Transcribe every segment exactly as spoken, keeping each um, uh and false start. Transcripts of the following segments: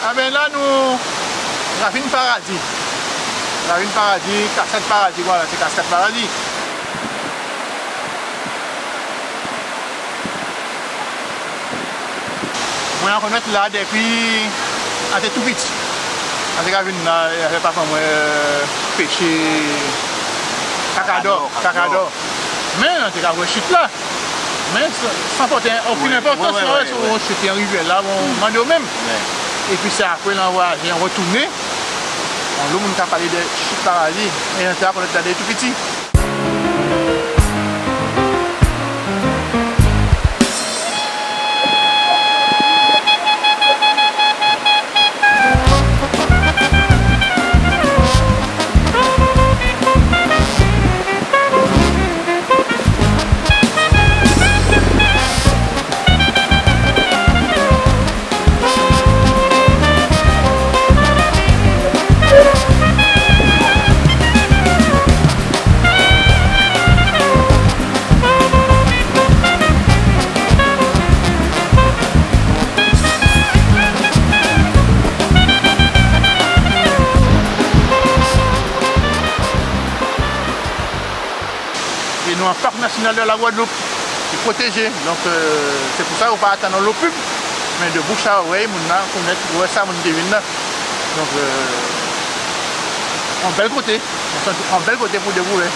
Enben la nou Ravin Paradi. Ravin Paradi, Kaskad Paradi, vwala, sé Kaskad Paradi. Mwen an konnèt la dépi an té tou piti. An té ka vin la, avè papa mwen, euh, péché kakadò, kakadò. Mé an té ka vwè chit-la. Mé san, san pòté okenn enpòtans, wè, wè, wè, wè, si on chit an rivyè-la, bon, mandé'w menm. Wè. Épi sé apré, lè an vwayajé, an rètounen, on lè moun ka palé dè Chit Paradi, é an té ka konnèt la dè tou piti. É nou an Parc National de la Guadeloupe, ki pwotéjé. Donk, euh, sé pou sa ou pa ka tann onlo pib, mé dè bouch a orèy, moun-la konnèt, wè sa moun té vin la. Donk, euh, on bèl koté, on bèl koté pou dékouvè.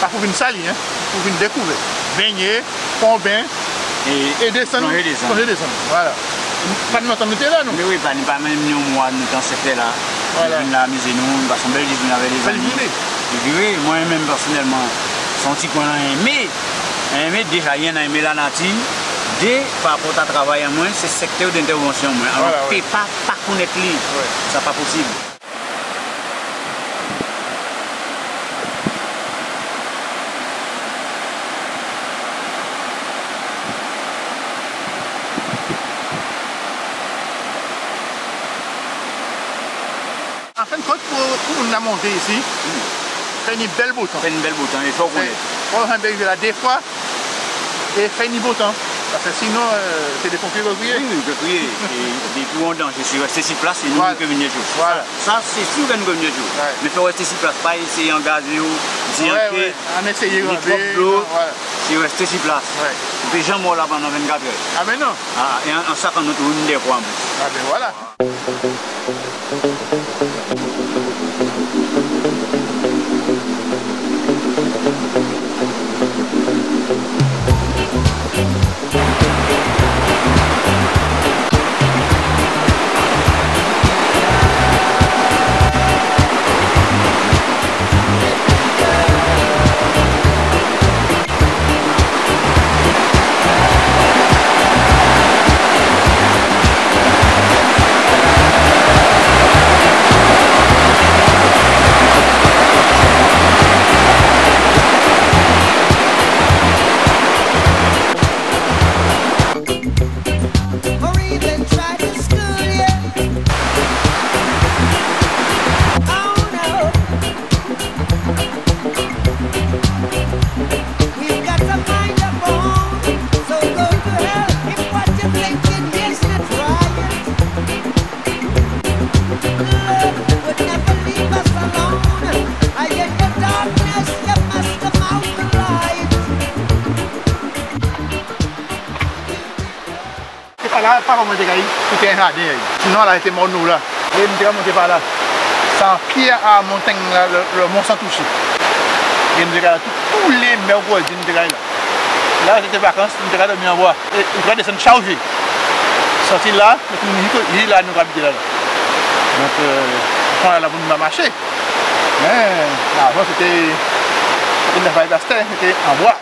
Pa pou vin sali, en, pou vin dékouvè. Bengné, pran ben, é désann, plonjé désann. Plonjé désann, vwala. Pa lontan nou té la, nou. Mé wi, pa, nou pa menm ni on mwa nou té an sèktè-la. Vwala. Nou vin la amizé nou, nou pasé on bèl jounen avè lézanmi. Bèl jounen. Épi wi, mwen menm pèsonèlman, sé on ti kwen an enmé. Enmé, déja, yonn, enmé lanati. Dé, pa rapò a travay an mwen, sé sèktè dentèvansyon an mwen. Alò, vwala, wi, pé pa, pa konnèt li. Wi. Sa pa posib. An fen dè kont, pou, pou moun-la monté isi, fè ni bèl botan. Fè ni bèl botan, é fò ou konnèt. Fò ou konnèt la dé fwa, é fè ni botan. Paskè sinon, euh, sé dé ponpyé ki ké kriyé. Wi, wi, ki ké kriyé. É dépi ou an danjé, si ou rèsté si plas, sé nou ki ké vin yéché'w. Vwala. Sa, sa sé si ou ké vin yéché'w. Wè. Mé fò ou rèsté si plas, pa éséyé angajé'w, désanké, wè, wè, an éséyé ni twòp dlo, wè, si ou rèsté si plas. Wè. Ou pé jan mò la pandan vennkatrè. A ben non. A, é an, an sakann ou tou, ou ni dé pwa an plis. A ben vwala. Or even try to school you. Oh no. We've got a mind of our own, so go to hell if what you're thinking is not right. Love would never leave us alone. I in the darkness, you must come out the light. Sé pa la, papa mwen té ka yé, pou té an jaden, sinon la, sé té mòn nou la. É nou té ka monté pa la. Sé an pyé a montangn-la, le, le Mont Sans-Touché. É nou té ka la tou, tou lé mèkrédi, nou té ka la. La, sé té vakans, nou té ka dòmi an bwa. É nou té ka désann chak jou. Sòti la, nou té vini jis la, nou ka abité la, la. Donk, euh, kon la, la pou nou ka maché. Mé avan, sé té, sé té an bwa.